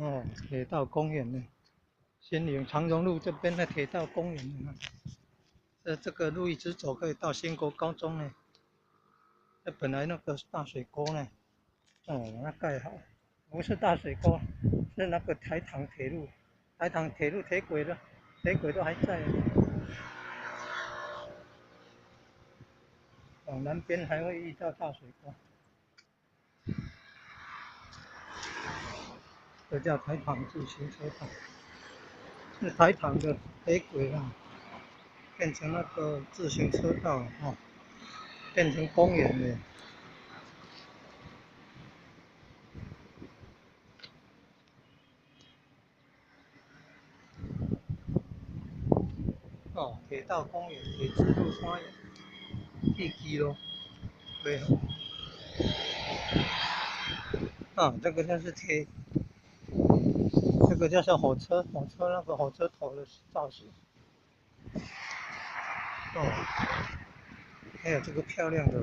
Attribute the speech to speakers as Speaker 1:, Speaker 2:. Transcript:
Speaker 1: 哦，鐵道公園呢？新營長榮路這邊的鐵道公園呢？這個路一直走可以到興國高中呢。這本來那個大水溝呢，哦，那蓋好，不是大水溝，是那個台糖鐵路，台糖鐵路鐵軌的，鐵軌都還在。往南邊還會遇到大水溝。這叫台糖自行車道，是台糖的鐵軌啊，變成那個自行車道了哦，變成公園了。哦，鐵道公園、鐵之路花園、地基咯，對。啊，這個就是鐵。這個就是火車，火車那個火車頭的造型。哦，還有這個漂亮的。